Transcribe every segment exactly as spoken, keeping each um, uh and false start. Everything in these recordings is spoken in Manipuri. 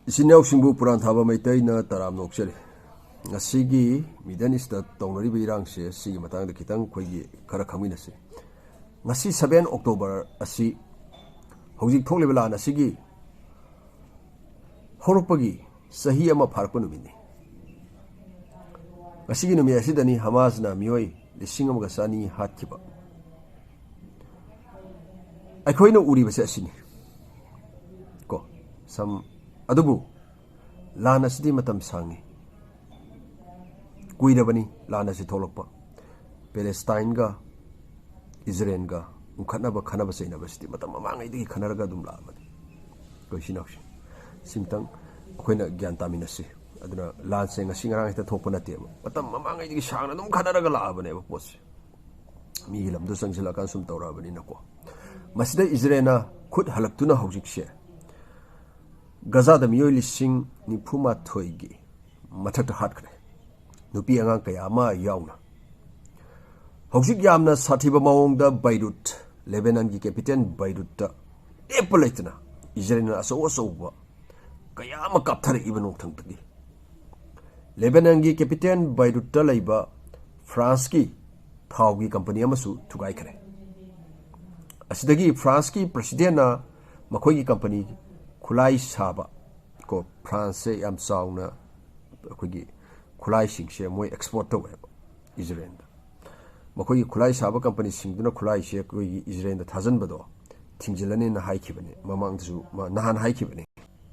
ꯏꯆꯤꯟ ꯏꯅꯥꯎꯁꯤꯡꯕꯨ ꯄꯨꯔꯥꯟ ꯊꯥꯕ ꯃꯩꯇꯩꯅ ꯇꯔꯥꯝꯅ ꯑꯣꯛꯆꯔꯤ꯫ ꯉꯁꯤꯒꯤ Middle East ꯇꯧꯅꯔꯤꯕ ꯏꯔꯥꯡꯁꯦ, ꯁꯤꯒꯤ ꯃꯇꯥꯡꯗ ꯈꯤꯇꯪ ꯑꯩꯈꯣꯏꯒꯤ ꯈꯔ ꯈꯪꯃꯤꯟꯅꯁꯤ꯫ ꯉꯁꯤ seven October ꯑꯁꯤ ꯍꯧꯖꯤꯛ ꯊꯣꯛꯂꯤꯕ ꯂꯥꯟ ꯑꯁꯤꯒꯤ ꯍꯧꯔꯛꯄꯒꯤ ꯆꯍꯤ ꯑꯃ ꯐꯥꯔꯛꯄ ꯅꯨꯃꯤꯠꯅꯤ꯫ ꯉꯁꯤꯒꯤ ꯅꯨꯃꯤꯠ ꯑꯁꯤꯗꯅꯤ ꯍꯃꯥꯁꯅ ꯃꯤꯑꯣꯏ ꯂꯤꯁꯤꯡ ꯑꯃꯒ ꯆꯅꯤ ꯍꯥꯠꯈꯤꯕ꯫ ꯑꯩꯈꯣꯏꯅ ꯎꯔꯤꯕꯁꯦ ꯑꯁꯤꯅꯤ ꯀꯣ꯫ ꯁꯝ ꯑꯗꯨꯕꯨ ꯂꯥꯟ ꯑꯁꯤꯗꯤ ꯃꯇꯝ ꯁꯥꯡꯉꯤ, ꯀꯨꯏꯔꯕꯅꯤ ꯂꯥꯟ ꯑꯁꯤ ꯊꯣꯛꯂꯛꯄ꯫ ꯄꯦꯂꯦꯁꯇꯥꯏꯟꯒ ꯏꯖꯔꯦꯜꯒ ꯎꯪꯈꯠꯅꯕ, ꯈꯠꯅꯕ ꯆꯩꯅꯕꯁꯤꯗꯤ ꯃꯇꯝ ꯃꯃꯥꯡꯉꯩꯗꯒꯤ ꯈꯟꯅꯔꯒ ꯑꯗꯨꯝ ꯂꯥꯛꯑꯕꯅꯤ꯫ ꯑꯩꯈꯣꯏ ꯏꯆꯤꯟ ꯏꯅꯥꯎꯁꯤꯡ, ꯁꯤꯝꯇꯪ ꯑꯩꯈꯣꯏꯅ ꯒ꯭ꯌꯥꯟ ꯇꯥꯃꯤꯟꯅꯁꯤ꯫ ꯑꯗꯨꯅ ꯂꯥꯟꯁꯦ ꯉꯁꯤ ꯉꯔꯥꯡ ꯍꯦꯛꯇ ꯊꯣꯛꯄ ꯅꯠꯇꯦꯕ, ꯃꯇꯝ ꯃꯃꯥꯡꯉꯩꯗꯒꯤ ꯁꯥꯡꯅ ꯑꯗꯨꯝ ꯈꯟꯅꯔꯒ ꯂꯥꯛꯑꯕꯅꯦꯕ ꯄꯣꯠꯁꯦ꯫ ꯃꯤꯒꯤ ꯂꯝꯗ ꯆꯪꯁꯤꯜꯂꯛꯑꯀꯥꯟꯗ ꯁꯨꯝ ꯇꯧꯔꯛꯑꯕꯅꯤꯅꯀꯣ꯫ ꯃꯁꯤꯗ ꯏꯖꯔꯦꯜꯅ ꯈꯨꯠ ꯍꯜꯂꯛꯇꯨꯅ ꯍꯧꯖꯤꯛꯁꯦ ꯒꯖꯥꯗ ꯃꯤꯑꯣꯏ ꯂꯤꯁꯤꯡ ꯅꯤꯐꯨ ꯃꯥꯊꯣꯏꯒꯤ ꯃꯊꯛꯇ ꯍꯥꯠꯈ꯭ꯔꯦ, ꯅꯨꯄꯤ ꯑꯉꯥꯡ ꯀꯌꯥ ꯑꯃ ꯌꯥꯎꯅ꯫ ꯍꯧꯖꯤꯛ ꯌꯥꯝꯅ ꯁꯥꯊꯤꯕ ꯃꯑꯣꯡꯗ ꯕꯩꯔꯨꯠ, ꯂꯦꯕꯦꯅꯟꯒꯤ capital ꯕꯩꯔꯨꯠꯇ ꯂꯦꯞꯄ ꯂꯩꯇꯅ ꯏꯖꯔꯦꯜꯅ ꯑꯆꯧ ꯑꯆꯧꯕ ꯀꯌꯥ ꯑꯃ ꯀꯥꯞꯊꯔꯛꯏꯕ ꯅꯣꯡꯊꯛꯇꯒꯤ꯫ ꯂꯦꯕꯦꯅꯟꯒꯤ capital ꯕꯩꯔꯨꯠꯇ ꯂꯩꯕ ꯐ꯭ꯔꯥꯟꯁꯀꯤ ꯊꯥꯎꯒꯤ ꯀꯝꯄꯅꯤ ꯑꯃꯁꯨ ꯊꯨꯒꯥꯏꯈ꯭ꯔꯦ꯫ ꯑꯁꯤꯗꯒꯤ ꯐ꯭ꯔꯥꯟꯁꯀꯤ ꯄ꯭ꯔꯁꯤꯗꯦꯟꯅ ꯃꯈꯣꯏꯒꯤ ꯀꯝꯄꯅꯤ ꯈꯨꯠꯂꯥꯏ ꯁꯥꯕ ꯀꯣ, ꯐ꯭ꯔꯥꯟꯁꯁꯦ ꯌꯥꯝ ꯆꯥꯎꯅ ꯑꯩꯈꯣꯏꯒꯤ ꯈꯨꯠꯂꯥꯏꯁꯤꯡꯁꯦ ꯃꯣꯏ export ꯇꯧꯋꯦꯕ ꯏꯖꯔꯦꯜꯗ꯫ ꯃꯈꯣꯏꯒꯤ ꯈꯨꯠꯂꯥꯏ ꯁꯥꯕ ꯀꯝꯄꯅꯤꯁꯤꯡꯗꯨꯅ ꯈꯨꯠꯂꯥꯏꯁꯦ ꯑꯩꯈꯣꯏꯒꯤ ꯏꯖꯔꯦꯜꯗ ꯊꯥꯖꯤꯟꯕꯗꯣ ꯊꯤꯡꯖꯤꯜꯂꯅꯤꯅ ꯍꯥꯏꯈꯤꯕꯅꯤ, ꯃꯃꯥꯡꯗꯁꯨ ꯃꯥ ꯅꯍꯥꯟ ꯍꯥꯏꯈꯤꯕꯅꯤ꯫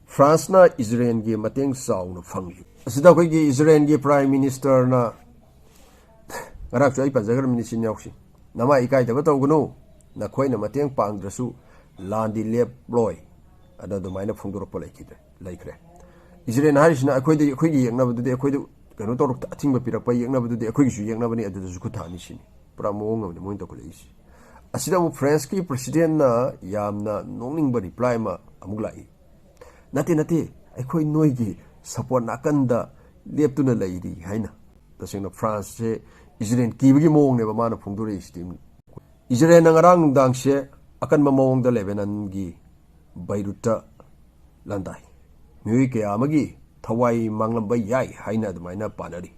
ꯐ꯭ꯔꯥꯟꯁꯅ ꯏꯖꯔꯦꯜꯒꯤ ꯃꯇꯦꯡ ꯆꯥꯎꯅ ꯐꯪꯂꯤ꯫ ꯑꯁꯤꯗ ꯑꯩꯈꯣꯏꯒꯤ ꯏꯖꯔꯦꯜꯒꯤ Prime Ministerꯅ ꯉꯔꯥꯡꯁꯨ ꯑꯩ ꯄꯟꯖꯈ꯭ꯔꯕꯅꯤ, ꯏꯆꯤꯟ ꯏꯅꯥꯎꯁꯤꯡ, ꯅꯃꯥ ꯏꯀꯥꯏꯗꯕ ꯇꯧꯒꯅꯨ, ꯅꯈꯣꯏꯅ ꯃꯇꯦꯡ ꯄꯥꯡꯗ꯭ꯔꯁꯨ ꯂꯥꯟꯗꯤ ꯂꯦꯞꯂꯣꯏ, ꯑꯗ ꯑꯗꯨꯃꯥꯏꯅ ꯐꯣꯡꯗꯣꯔꯛꯄ ꯂꯩꯈꯤꯗ꯭ꯔꯦ, ꯂꯩꯈ꯭ꯔꯦ꯫ ꯏꯖꯔꯦꯜ ꯍꯥꯏꯔꯤꯁꯤꯅ ꯑꯩꯈꯣꯏꯗ, ꯑꯩꯈꯣꯏꯒꯤ ꯌꯦꯛꯅꯕꯗꯨꯗꯤ, ꯑꯩꯈꯣꯏꯗ ꯀꯩꯅꯣ ꯇꯧꯔꯛꯇ, ꯑꯊꯤꯡꯕ ꯄꯤꯔꯛꯄ ꯌꯦꯛꯅꯕꯗꯨꯗꯤ ꯑꯩꯈꯣꯏꯒꯤꯁꯨ ꯌꯦꯛꯅꯕꯅꯤ, ꯑꯗꯨꯗꯁꯨ ꯈꯨꯠ ꯊꯥꯅꯤ ꯁꯤꯅꯤ꯫ ꯄꯨꯔꯥ ꯃꯑꯣꯡ ꯑꯃꯅꯤ ꯃꯣꯏꯅ ꯇꯧꯈꯠꯂꯛꯏꯁꯤ꯫ ꯑꯁꯤꯗ ꯑꯃꯨꯛ ꯐ꯭ꯔꯦꯟꯁꯀꯤ ꯄ꯭ꯔꯁꯤꯗꯦꯟꯅ ꯌꯥꯝꯅ ꯅꯣꯛꯅꯤꯡꯕ reply ꯑꯃ ꯑꯃꯨꯛ ꯂꯥꯛꯏ꯫ "ꯅꯠꯇꯦ, ꯅꯠꯇꯦ, ꯑꯩꯈꯣꯏ ꯅꯣꯏꯒꯤ support ꯅꯥꯀꯟꯗ ꯂꯦꯞꯇꯨꯅ ꯂꯩꯔꯤ" ꯍꯥꯏꯅ꯫ ꯇꯁꯦꯡꯅ ꯐ꯭ꯔꯥꯟꯁꯁꯦ ꯏꯖꯔꯦꯜ ꯀꯤꯕꯒꯤ ꯃꯑꯣꯡꯅꯦꯕ ꯃꯥꯅ ꯐꯣꯡꯗꯣꯔꯛꯏꯁꯤꯗꯤ꯫ ꯏꯖꯔꯦꯜꯅ ꯉꯔꯥꯡ ꯅꯨꯡꯗꯥꯡꯁꯦ ꯑꯀꯟꯕ ꯃꯑꯣꯡꯗ ꯂꯦꯕꯦꯅꯟꯒꯤ ꯕꯩꯔꯨꯠꯇ ꯂꯥꯟꯗꯥꯏ꯫ ꯃꯤꯑꯣꯏ ꯀꯌꯥ ꯑꯃꯒꯤ ꯊꯋꯥꯏ ꯃꯥꯡꯂꯝꯕ ꯌꯥꯏ ꯍꯥꯏꯅ ꯑꯗꯨꯃꯥꯏꯅ ꯄꯥꯅꯔꯤ꯫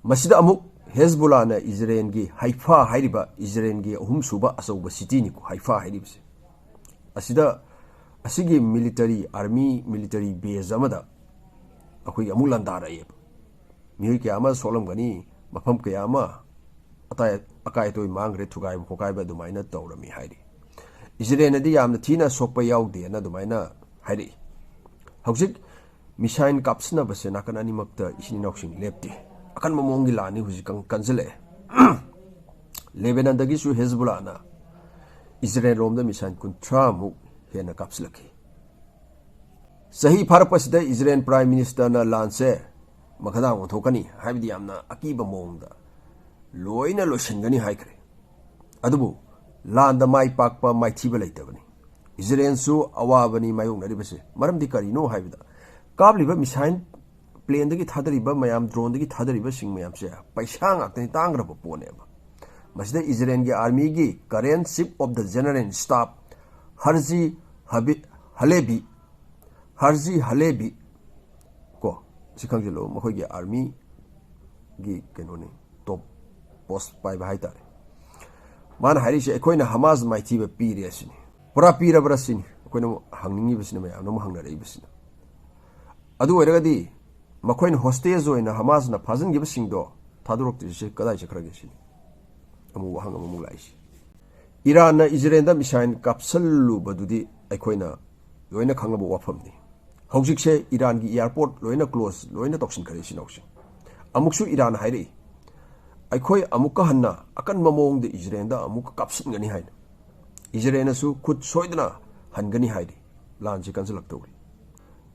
ꯃꯁꯤꯗ ꯑꯃꯨꯛ ꯍꯦꯖꯕꯨꯂꯥꯅ ꯏꯖꯔꯦꯟꯒꯤ ꯍꯩꯐꯥ ꯍꯥꯏꯔꯤꯕ ꯏꯖꯔꯦꯟꯒꯤ ꯑꯍꯨꯝꯁꯨꯕ ꯑꯆꯧꯕ ꯁꯤꯇꯤꯅꯤꯀꯣ, ꯍꯩꯐꯥ ꯍꯥꯏꯔꯤꯕꯁꯦ꯫ ꯑꯁꯤꯗ, ꯑꯁꯤꯒꯤ ꯃꯤꯂꯤꯇꯔꯤ, ꯑꯥꯔꯃꯤ ꯃꯤꯂꯤꯇꯔꯤ ꯕꯦꯖ ꯑꯃꯗ ꯑꯩꯈꯣꯏꯒꯤ ꯑꯃꯨꯛ ꯂꯥꯟꯗꯥꯔꯛꯑꯦꯕ꯫ ꯃꯤꯑꯣꯏ ꯀꯌꯥ ꯑꯃ ꯁꯣꯛꯂꯝꯒꯅꯤ, ꯃꯐꯝ ꯀꯌꯥ ꯑꯃ ꯑꯇꯥꯏ-, ꯑꯀꯥꯏ ꯑꯇꯣꯏ ꯃꯥꯡꯈ꯭ꯔꯦ, ꯊꯨꯒꯥꯏꯕ ꯈꯣꯠꯀꯥꯏꯕ ꯑꯗꯨꯃꯥꯏꯅ ꯇꯧꯔꯝꯃꯤ ꯍꯥꯏꯔꯤ꯫ ꯏꯖꯔꯦꯜꯅꯗꯤ ꯌꯥꯝꯅ ꯊꯤꯅ ꯁꯣꯛꯄ ꯌꯥꯎꯗꯦꯅ ꯑꯗꯨꯃꯥꯏꯅ ꯍꯥꯏꯔꯛꯏ꯫ ꯍꯧꯖꯤꯛ ꯃꯤꯁꯥꯏꯜ ꯀꯥꯞꯁꯤꯟꯅꯕꯁꯦ ꯅꯥꯀꯟ ꯑꯅꯤꯃꯛꯇ ꯏꯆꯤꯟ ꯏꯅꯥꯎꯁꯤꯡ ꯂꯦꯞꯇꯦ꯫ ꯑꯀꯟꯕ ꯃꯑꯣꯡꯒꯤ ꯂꯥꯟꯅꯤ ꯍꯧꯖꯤꯛ ꯀꯟ-, ꯀꯟꯁꯤꯜꯂꯛꯑꯦ꯫ ꯂꯦꯕꯦꯅꯟꯗꯒꯤꯁꯨ ꯍꯦꯖꯕꯨꯂꯥꯅ ꯏꯖꯔꯦꯜ ꯂꯣꯝꯗ ꯃꯤꯁꯥꯏꯜ ꯀꯨꯟꯊ꯭ꯔꯥ ꯃꯨꯛ ꯍꯦꯟꯅ ꯀꯥꯞꯁꯤꯜꯂꯛꯈꯤ꯫ ꯆꯍꯤ ꯐꯥꯔꯛꯄꯁꯤꯗ ꯏꯖꯔꯦꯜ ꯄ꯭ꯔꯥꯏꯝ ꯃꯤꯅꯤꯁꯇꯔꯅ ꯂꯥꯟꯁꯦ ꯃꯈꯥꯗꯥꯡ ꯑꯣꯟꯊꯣꯛꯀꯅꯤ, ꯍꯥꯏꯕꯗꯤ ꯌꯥꯝꯅ ꯑꯀꯤꯕ ꯃꯑꯣꯡꯗ ꯂꯣꯏꯅ ꯂꯣꯏꯁꯤꯟꯒꯅꯤ ꯍꯥꯏꯈ꯭ꯔꯦ꯫ ꯑꯗꯨꯕꯨ ꯂꯥꯟꯗ ꯃꯥꯏ ꯄꯥꯛꯄ ꯃꯥꯏꯊꯤꯕ ꯂꯩꯇꯕꯅꯤ꯫ ꯏꯖꯔꯦꯜꯁꯨ ꯑꯋꯥꯕꯅꯤ ꯃꯥꯌꯣꯛꯅꯔꯤꯕꯁꯦ꯫ ꯃꯔꯝꯗꯤ ꯀꯔꯤꯅꯣ ꯍꯥꯏꯕꯗ, ꯀꯥꯞꯂꯤꯕ ꯃꯤꯁꯥꯏꯜ, ꯄ꯭ꯂꯦꯟꯗꯒꯤ ꯊꯥꯗꯔꯤꯕ ꯃꯌꯥꯝ, ꯗ꯭ꯔꯣꯟꯗꯒꯤ ꯊꯥꯗꯔꯤꯕꯁꯤꯡ ꯃꯌꯥꯝꯁꯦ ꯄꯩꯁꯥ ꯉꯥꯛꯇꯅꯤ, ꯇꯥꯡꯈ꯭ꯔꯕ ꯄꯣꯠꯅꯦꯕ꯫ ꯃꯁꯤꯗ ꯏꯖꯔꯦꯜꯒꯤ ꯑꯥꯔꯃꯤꯒꯤ current chief of the general staff ꯍꯔꯖꯤ ꯍꯕꯤ-, ꯍꯂꯦꯕꯤ, ꯍꯔꯖꯤ ꯍꯂꯦꯕꯤ, ꯀꯣ, ꯁꯤ ꯈꯪꯖꯤꯜꯂꯣ, ꯃꯈꯣꯏꯒꯤ ꯑꯥꯔꯃꯤꯒꯤ ꯀꯩꯅꯣꯅꯤ, ꯇꯣꯞ ꯄꯣꯁ ꯄꯥꯏꯕ ꯍꯥꯏꯇꯥꯔꯦ꯫ ꯃꯥꯅ ꯍꯥꯏꯔꯤꯁꯦ, "ꯑꯩꯈꯣꯏꯅ ꯍꯃꯥꯁ ꯃꯥꯏꯊꯤꯕ ꯄꯤꯔꯦ" ꯑꯁꯤꯅꯤ꯫ ꯄꯨꯔꯥ ꯄꯤꯔꯕ꯭ꯔꯥ ꯁꯤꯅꯤ ꯑꯩꯈꯣꯏꯅ ꯑꯃꯨꯛ ꯍꯪꯅꯤꯡꯉꯤꯕꯁꯤꯅ, ꯃꯌꯥꯝꯅ ꯑꯃꯨꯛ ꯍꯪꯅꯔꯛꯏꯕꯁꯤꯅ꯫ ꯑꯗꯨ ꯑꯣꯏꯔꯒꯗꯤ ꯃꯈꯣꯏꯅ ꯍꯣꯁꯇꯦꯖ ꯑꯣꯏꯅ ꯍꯃꯥꯁꯅ ꯐꯥꯖꯤꯟꯈꯤꯕꯁꯤꯡꯗꯣ ꯊꯥꯗꯣꯔꯛꯇ꯭ꯔꯤꯁꯦ ꯀꯗꯥꯏ ꯆꯠꯈ꯭ꯔꯒꯦ ꯁꯤꯅꯤ ꯑꯃꯨꯛ ꯋꯥꯍꯪ ꯑꯃꯃꯨꯛ ꯂꯥꯛꯏꯁꯦ꯫ ꯏꯔꯥꯟꯅ ꯏꯖꯔꯦꯜꯗ ꯃꯤꯁꯥꯏꯜ ꯀꯥꯞꯁꯜꯂꯨꯕꯗꯨꯗꯤ ꯑꯩꯈꯣꯏꯅ ꯂꯣꯏꯅ ꯈꯪꯂꯕ ꯋꯥꯐꯝꯅꯤ꯫ ꯍꯧꯖꯤꯛꯁꯦ ꯏꯔꯥꯟꯒꯤ ꯑꯦꯌꯥꯔꯄꯣꯔꯠ ꯂꯣꯏꯅ ꯀ꯭ꯂꯣꯖ ꯂꯣꯏꯅ ꯇꯧꯁꯤꯟꯈꯔꯦ ꯏꯆꯤꯟ ꯏꯅꯥꯎꯁꯤꯡ꯫ ꯑꯃꯨꯛꯁꯨ ꯏꯔꯥꯟ ꯍꯥꯏꯔꯛꯏ, "ꯑꯩꯈꯣꯏ ꯑꯃꯨꯛꯀ ꯍꯟꯅ ꯑꯀꯟꯕ ꯃꯑꯣꯡꯗ ꯏꯖꯔꯦꯜꯗ ꯑꯃꯨꯛꯀ ꯀꯥꯞꯁꯤꯟꯒꯅꯤ" ꯍꯥꯏꯅ꯫ ꯏꯖꯔꯦꯜꯅꯁꯨ ꯈꯨꯠ ꯁꯣꯏꯗꯅ ꯍꯟꯒꯅꯤ ꯍꯥꯏꯔꯤ꯫ ꯂꯥꯟꯁꯤ ꯀꯟꯁꯤꯜꯂꯛꯇꯧꯔꯤ꯫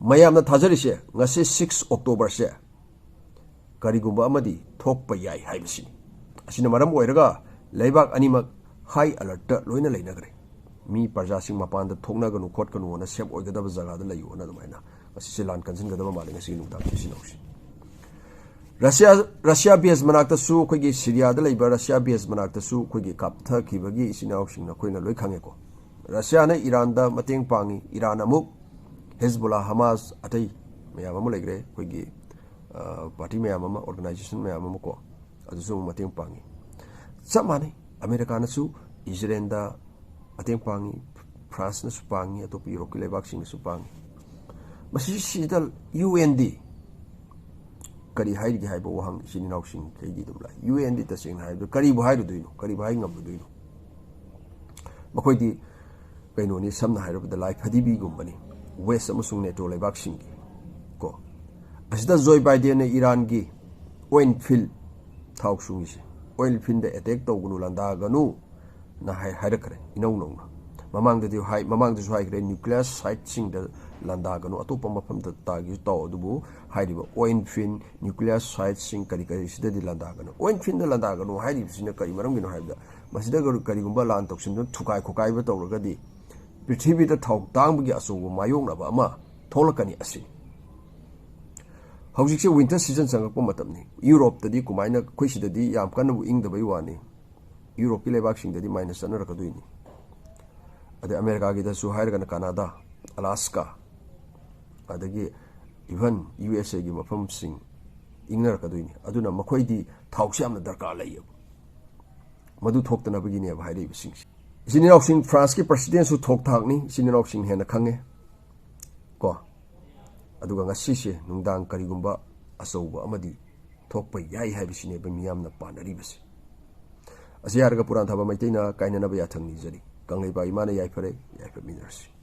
ꯃꯌꯥꯝꯅ ꯊꯥꯖꯔꯤꯁꯦ ꯉꯁꯤ six Octoberꯁꯦ ꯀꯔꯤꯒꯨꯝꯕ ꯑꯃꯗꯤ ꯊꯣꯛꯄ ꯌꯥꯏ ꯍꯥꯏꯕꯁꯤꯅꯤ꯫ ꯑꯁꯤꯅ ꯃꯔꯝ ꯑꯣꯏꯔꯒ ꯂꯩꯕꯥꯛ ꯑꯅꯤꯃꯛ high alertꯇ ꯂꯣꯏꯅ ꯂꯩꯅꯈ꯭ꯔꯦ꯫ ꯃꯤ ꯄ꯭ꯔꯖꯥꯁꯤꯡ ꯃꯄꯥꯟꯗ ꯊꯣꯛꯅꯒꯅꯨ ꯈꯣꯠꯀꯅꯨꯅ, ꯁꯦꯞ ꯑꯣꯏꯒꯗꯕ ꯖꯒꯥꯗ ꯂꯩꯌꯨꯅ ꯑꯗꯨꯃꯥꯏꯅ ꯉꯁꯤꯁꯦ ꯂꯥꯟ ꯀꯟꯁꯤꯟꯒꯗꯕ ꯃꯥꯜꯂꯦ ꯉꯁꯤꯒꯤ ꯅꯨꯡꯗꯥꯡ ꯏꯆꯤꯟ ꯏꯅꯥꯎꯁꯤꯡ꯫ ꯔꯁꯤꯌꯥ, ꯔꯁꯤꯌꯥ ꯕꯦꯖ ꯃꯅꯥꯛꯇꯁꯨ, ꯑꯩꯈꯣꯏꯒꯤ ꯁꯤꯔꯤꯌꯥꯗ ꯂꯩꯕ ꯔꯁꯤꯌꯥ ꯕꯦꯖ ꯃꯅꯥꯛꯇꯁꯨ ꯑꯩꯈꯣꯏꯒꯤ ꯀꯥꯞꯊꯈꯤꯕꯒꯤ ꯏꯆꯤꯟ ꯏꯅꯥꯎꯁꯤꯡ ꯅꯈꯣꯏꯅ ꯂꯣꯏ ꯈꯪꯉꯦꯀꯣ꯫ ꯔꯁꯤꯌꯥꯅ ꯏꯔꯥꯟꯗ ꯃꯇꯦꯡ ꯄꯥꯡꯉꯤ, ꯏꯔꯥꯟ ꯑꯃꯨꯛ ꯍꯦꯖꯕꯣꯂꯥ, ꯍꯃꯥꯁ, ꯑꯇꯩ ꯃꯌꯥꯝ ꯑꯃ ꯂꯩꯈ꯭ꯔꯦ, ꯑꯩꯈꯣꯏꯒꯤ ꯄꯥꯔꯇꯤ ꯃꯌꯥꯝ ꯑꯃ, ꯑꯣꯔꯒꯅꯥꯏꯖꯦꯁꯟ ꯃꯌꯥꯝ ꯑꯃ ꯀꯣ, ꯑꯗꯨꯁꯨ ꯑꯃꯨꯛ ꯃꯇꯦꯡ ꯄꯥꯡꯉꯤ꯫ ꯆꯞ ꯃꯥꯟꯅꯩ, ꯑꯃꯦꯔꯤꯀꯥꯅꯁꯨ ꯏꯖꯔꯦꯜꯗ ꯃꯇꯦꯡ ꯄꯥꯡꯉꯤ, ꯐ꯭ꯔꯥꯟꯁꯅꯁꯨ ꯄꯥꯡꯉꯤ, ꯑꯇꯣꯞꯄ ꯌꯨꯔꯣꯞꯀꯤ ꯂꯩꯕꯥꯛꯁꯤꯡꯅꯁꯨ ꯄꯥꯡꯉꯤ꯫ ꯃꯁꯤꯁꯤꯗ ꯌꯨ ꯑꯦꯟ ꯗꯤ ꯀꯔꯤ ꯍꯥꯏꯔꯤꯒꯦ ꯍꯥꯏꯕ ꯋꯥꯍꯪ ꯏꯆꯤꯟ ꯏꯅꯥꯎꯁꯤꯡꯈꯩꯗꯤ ꯑꯗꯨꯝ ꯂꯥꯛꯏ꯫ ꯌꯨ ꯑꯦꯟ ꯗꯤ ꯇꯁꯦꯡꯅ ꯍꯥꯏꯔꯕꯗ ꯀꯔꯤꯕꯨ ꯍꯥꯏꯔꯨꯗꯣꯏꯅꯣ, ꯀꯔꯤꯕꯨ ꯍꯥꯏ ꯉꯝꯃꯨꯗꯣꯏꯅꯣ? ꯃꯈꯣꯏꯗꯤ ꯀꯩꯅꯣꯅꯤ, ꯁꯝꯅ ꯍꯥꯏꯔꯕꯗ ꯂꯥꯏ ꯐꯗꯤꯕꯤꯒꯨꯝꯕꯅꯤ, ꯋꯦꯁ ꯑꯃꯁꯨꯡ ꯅꯦꯇꯣ ꯂꯩꯕꯥꯛꯁꯤꯡꯒꯤ ꯀꯣ꯫ ꯑꯁꯤꯗ ꯖꯣꯏ ꯕꯥꯏꯗꯦꯟꯅ ꯏꯔꯥꯟꯒꯤ ꯑꯣꯏꯜ ꯐꯤꯜ, ꯊꯥꯎ ꯁꯨꯡꯉꯤꯁꯦ, ꯑꯣꯏꯜ ꯐꯤꯜꯗ ꯑꯦꯇꯦꯛ ꯇꯧꯒꯅꯨ, ꯂꯥꯟꯗꯥꯒꯅꯨ ꯅ ꯍꯥꯏ-, ꯍꯥꯏꯔꯛꯈ꯭ꯔꯦ ꯏꯅꯧ ꯅꯧꯅ꯫ ꯃꯃꯥꯡꯗꯗꯤ ꯍꯥꯏ-, ꯃꯃꯥꯡꯗꯁꯨ ꯍꯥꯏꯈ꯭ꯔꯦ, ꯅ꯭ꯌꯨꯀ꯭ꯂꯤꯌꯔ ꯁꯥꯏꯠꯁꯤꯡꯗ ꯂꯥꯟꯗꯥꯒꯅꯨ, ꯑꯇꯣꯞꯄ ꯃꯐꯝꯗ ꯇꯥꯒꯦꯁꯨ ꯇꯥꯎ, ꯑꯗꯨꯕꯨ ꯍꯥꯏꯔꯤꯕ ꯑꯣꯏꯜ ꯐꯤꯜ, ꯅ꯭ꯌꯨꯀ꯭ꯂꯤꯌꯔ ꯁꯥꯏꯠꯁꯤꯡ ꯀꯔꯤ ꯀꯔꯤ ꯁꯤꯗꯗꯤ ꯂꯥꯟꯗꯥꯒꯅꯨ꯫ ꯑꯣꯏꯜ ꯐꯤꯜꯗ ꯂꯥꯟꯗꯥꯒꯅꯨ ꯍꯥꯏꯔꯤꯕꯁꯤꯅ ꯀꯔꯤ ꯃꯔꯝꯒꯤꯅꯣ ꯍꯥꯏꯕꯗ, ꯃꯁꯤꯗ ꯀꯔꯤꯒꯨꯝꯕ ꯂꯥꯟ ꯇꯧꯁꯤꯟꯗꯨꯅ ꯊꯨꯒꯥꯏ ꯈꯣꯀꯥꯏꯕ ꯇꯧꯔꯒꯗꯤ ꯄ꯭ꯔꯤꯊꯤꯕꯤꯗ ꯊꯥꯎ ꯇꯥꯡꯕꯒꯤ ꯑꯆꯧꯕ ꯃꯥꯌꯣꯛꯅꯕ ꯑꯃ ꯊꯣꯛꯂꯛꯀꯅꯤ ꯑꯁꯤꯅꯤ꯫ ꯍꯧꯖꯤꯛꯁꯦ ꯋꯤꯟꯇꯔ ꯁꯤꯖꯟ ꯆꯪꯉꯛꯄ ꯃꯇꯝꯅꯤ꯫ ꯌꯨꯔꯣꯞꯇꯗꯤ ꯀꯃꯥꯏꯅ, ꯑꯩꯈꯣꯏ ꯁꯤꯗꯗꯤ ꯌꯥꯝ ꯀꯟꯅꯕꯨ ꯏꯪꯗꯕꯩ ꯋꯥꯅꯤ, ꯌꯨꯔꯣꯞꯀꯤ ꯂꯩꯕꯥꯛꯁꯤꯡꯗꯗꯤ ꯃꯥꯏꯅꯁ ꯆꯠꯅꯔꯛꯀꯗꯣꯏꯅꯤ꯫ ꯑꯗꯩ ꯑꯃꯦꯔꯤꯀꯥꯒꯤꯗꯁꯨ ꯍꯥꯏꯔꯒꯅ ꯀꯅꯥꯗꯥ, ꯑꯂꯥꯁꯀꯥ, ꯑꯗꯒꯤ ꯏꯚꯟ ꯌꯨ ꯑꯦꯁ ꯑꯦꯒꯤ ꯃꯐꯝꯁꯤꯡ ꯏꯪꯅꯔꯛꯀꯗꯣꯏꯅꯤ꯫ ꯑꯗꯨꯅ ꯃꯈꯣꯏꯗꯤ ꯊꯥꯎꯁꯤ ꯌꯥꯝꯅ ꯗꯔꯀꯥꯔ ꯂꯩꯌꯦꯕ꯫ ꯃꯗꯨ ꯊꯣꯛꯇꯅꯕꯒꯤꯅꯦꯕ ꯍꯥꯏꯔꯛꯏꯕꯁꯤꯡꯁꯤ꯫ ꯏꯆꯤꯟ ꯏꯅꯥꯎꯁꯤꯡ, ꯐ꯭ꯔꯥꯟꯁꯀꯤ ꯄ꯭ꯔꯁꯤꯗꯦꯟꯁꯨ ꯊꯣꯛ ꯊꯥꯛꯅꯤ, ꯏꯆꯤꯟ ꯏꯅꯥꯎꯁꯤꯡ ꯍꯦꯟꯅ ꯈꯪꯉꯦ ꯀꯣ꯫ ꯑꯗꯨꯒ ꯉꯁꯤꯁꯦ ꯅꯨꯡꯗꯥꯡ ꯀꯔꯤꯒꯨꯝꯕ ꯑꯆꯧꯕ ꯑꯃꯗꯤ ꯊꯣꯛꯄ ꯌꯥꯏ ꯍꯥꯏꯕꯁꯤꯅꯦꯕ ꯃꯤꯌꯥꯝꯅ ꯄꯥꯅꯔꯤꯕꯁꯦ꯫ ꯑꯁꯤ ꯍꯥꯏꯔꯒ ꯄꯨꯔꯥꯟ ꯊꯥꯕ ꯃꯩꯇꯩꯅ ꯀꯥꯏꯅꯅꯕ ꯌꯥꯊꯪ ꯅꯤꯖꯔꯤ꯫ ꯀꯪꯂꯩꯄꯥꯛ ꯏꯃꯥꯅ ꯌꯥꯏꯐꯔꯦ, ꯌꯥꯏꯐꯃꯤꯟꯅꯔꯁꯤ꯫